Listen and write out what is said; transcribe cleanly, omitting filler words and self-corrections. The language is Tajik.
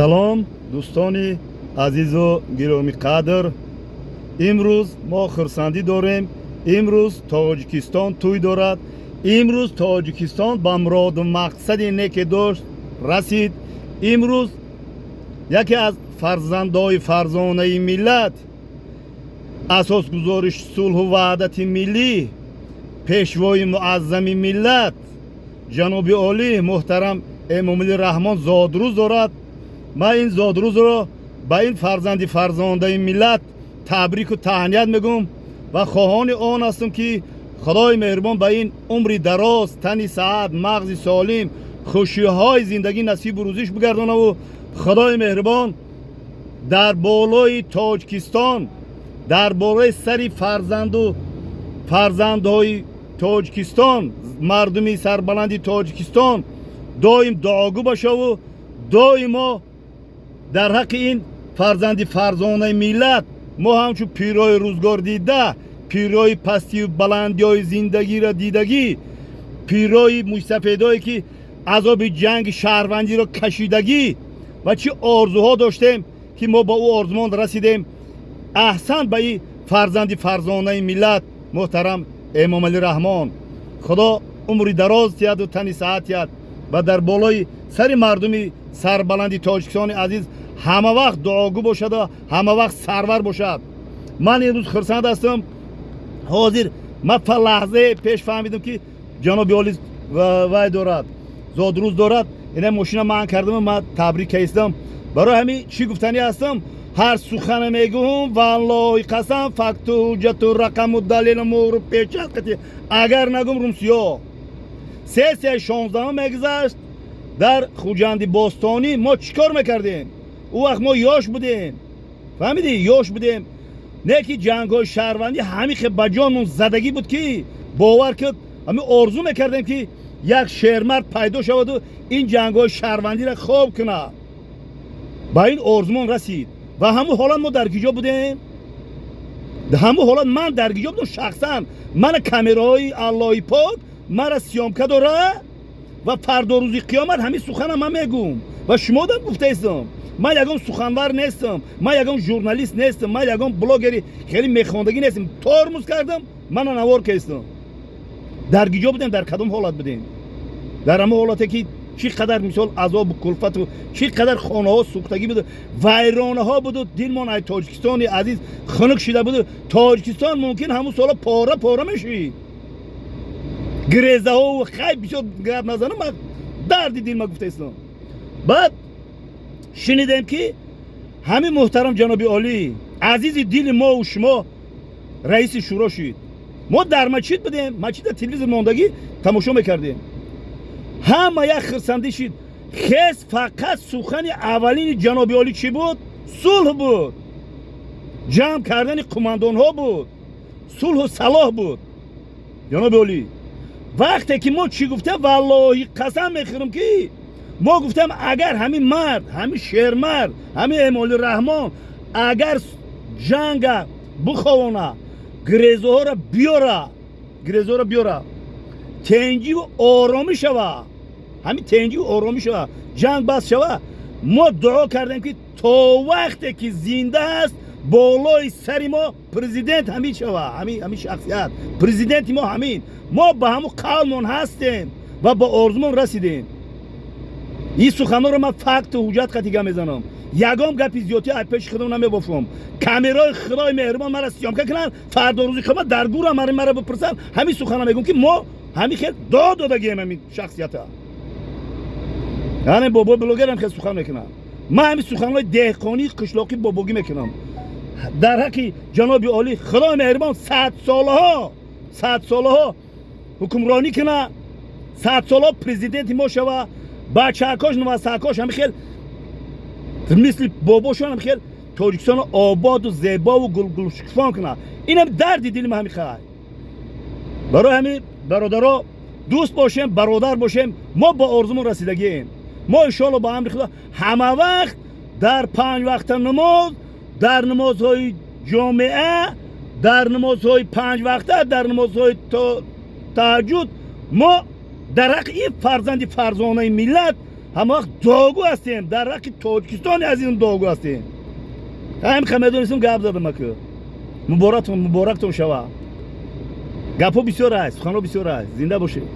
Салом, дӯстони азизу гиромиқадр! Имрӯз мо хурсандӣ дорем. Имрӯз Тоҷикистон тӯй дорад. Имрӯз Тоҷикистон ба муроду мақсади неке дошт расид. Имрӯз яке аз фарзандои фарзонаи миллат, асосгузори сулҳу ваҳдати миллӣ, пешвои муаззами миллат, ҷаноби олӣ муҳтарам Эмомалӣ Раҳмон зодрӯз дорад. Ман ин зодрӯзро ба ин фарзанди фарзондаи миллат табрику таҳният мегӯм ва хоҳони он ҳастам, ки Худои меҳрубон ба ин умри дароз, тани саҳат, мағзи солим, хушиҳои зиндагӣ насибу рӯзиш бигардонаву Худои меҳрубон дар болои Тоҷикистон, дар болои сари фарзанду фарзандҳои Тоҷикистон, мардуми сарбаланди Тоҷикистон доим дуогӯ бошаву доимо дар ҳаққи ин фарзанди фарзонаи миллат мо ҳамчун пирои рӯзгор дида, пирои пастию баландиҳои зиндагиро дидагӣ, пирои мӯйсафедое, ки азоби ҷанги шаҳрвандиро кашидагӣ ва чӣ орзуҳо доштем, ки мо ба ӯ орзумон расидем. Аҳсан ба ин фарзанди фарзонаи миллат муҳтарам Эмомалӣ Раҳмон. Худо умри дароз тиҳаду тани саҳат тиҳад ва дар болои сари мардуми сарбаланди Тоҷикистони азиз ҳама вақт дуогӯ бошаду ҳама вақт сарвар бошад. Ман имрӯз хурсанд ҳастам. Ҳозир ман па лаҳзае пеш фаҳмидам, ки ҷаноби олӣ вай дорад, зодрӯз дорад. Ина мошина ман кардам, ман табрик кардам. Барои ҳамин чӣ гуфтанӣ ҳастам? Ҳар сухане мегӯм, валлоҳи қасам, факту ҳуҷҷату рақаму далелу муҳру печат қати. Агар нагум, румсиё. Сессияи 16-ум мегузашт дар Хуҷанди бостонӣ. Мо чӣ кор мекардем? Ӯ вақт мо ёш будем, фаҳмидӣ? Ёш будем, не ки ҷангҳои шаҳрвандӣ ҳамин хел ба ҷонмон задагӣ буд, ки бовар куд, ҳамин орзу мекардем, ки як шермард пайдо шаваду ин ҷангҳои шаҳрвандиро хоб кунад. Ба ин орзумон расид. Ва ҳамун ҳолат мо дар киҷо будем? Ҳамун ҳолат ман дар киҷо будам шахсан? Мана камераҳои Аллоҳи пок мара съёмка дора ва фардо, рӯзи қиёмат, ҳамин сухана ман мегӯм ва шумодам гуфтаистам. Ман ягон суханвар нестам, ман ягон журналист нестам, ман ягон блогери хеле мехондагӣ нестам. Тормоз кардам, мана навор кестам. Дар киҷо будем? Дар кадом ҳолат будем? Дар ҳамон ҳолате, ки чӣ қадар, мисол, азобу кулфату чӣ қадар хонаҳо сӯхтагӣ буду вайронаҳо буду дилмон ай Тоҷикистони азиз хунук шида буду Тоҷикистон мумкин ҳамун сола пора пора мешид, гирезаҳо. Хай, бисёр гап назанам, ман дарди дилма гуфтаистам. Баъд шунидем, ки ҳамин муҳтарам ҷаноби олӣ, азизи дили мову шумо, раиси шӯро шуд. Мо дар мачид будем, мачида телевизор мондагӣ тамошо мекардем. Ҳама як хирсандӣ шид. Хес фақат сухани аввалини ҷаноби олӣ чӣ буд? Сулҳ буд, ҷамъ кардани қумандонҳо буд, сулҳу салоҳ буд. Ҷаноби олӣ вақте ки мо чӣ гуфтем? Валлоҳи қасам мехӯрам, ки мо гуфтем, агар ҳамин мард, ҳамин шермард, ҳамин Эмомалӣ Раҳмон агар ҷанга биховона, грезоҳоро биёра, грезоҳоро биёра, тенҷиву оромӣ шава, ҳамин тенҷиву оромӣ шава, ҷанг бас шава, мо дуо кардем, ки то вақте ки зинда аст, болои сари мо президент ҳамин шава, ҳамин шахсият президенти мо ҳамин. Мо ба ҳамун қавлмон ҳастем ва ба орзумон расидем. Ин суханҳоро ман факту ҳуҷҷат қатига мезанам. Ягон гапи зиёдтӣ аз пеши худам намебофам. Камераи Худои меҳрубон мара съёмка кунанд, фардо, рӯзи қиёмат, дар гӯра мара бипурсанд, ҳамин сухана мегӯм, ки мо ҳамин хел дод додагием ҳамин шахсията. Яъне бобои блогерам хел сухан мекунам. Ман ҳамин суханҳои деҳқонии қишлоқӣ бобогӣ мекунам. Дар ҳаққи ҷаноби олӣ Худои меҳрубон садсолаҳо, садсолаҳо ҳукмронӣ куна, садсолаҳо президенти мо шава, бачаакош, нувасаакош ҳамин хел мисли бобошон ҳам хел Тоҷикистоно ободу зебову гулгулшукуфон кунад. Инам дарди дили ма ҳамин хай. Барои ҳамин, бародаро, дӯст бошем, бародар бошем. Мо ба орзумон расидагием. Мо иншоалло ба амри Худо ҳама вақт дар панҷ вақта намоз, дар намозҳои ҷомеа, дар намозҳои панҷ вақта, дар намозҳои таҳаҷҷуд мо дар ҳаққи ин фарзанди фарзонаи миллат. Ҳама вақт дуогӯ ҳастем, дар ҳаққи Тоҷикистони азизм дуогӯ ҳастем. Ҳам медонистам, гап задам. Аку, муборактон, муборактон шава. Гапҳо бисёр аст, суханҳо бисёр аст. Зинда бошед.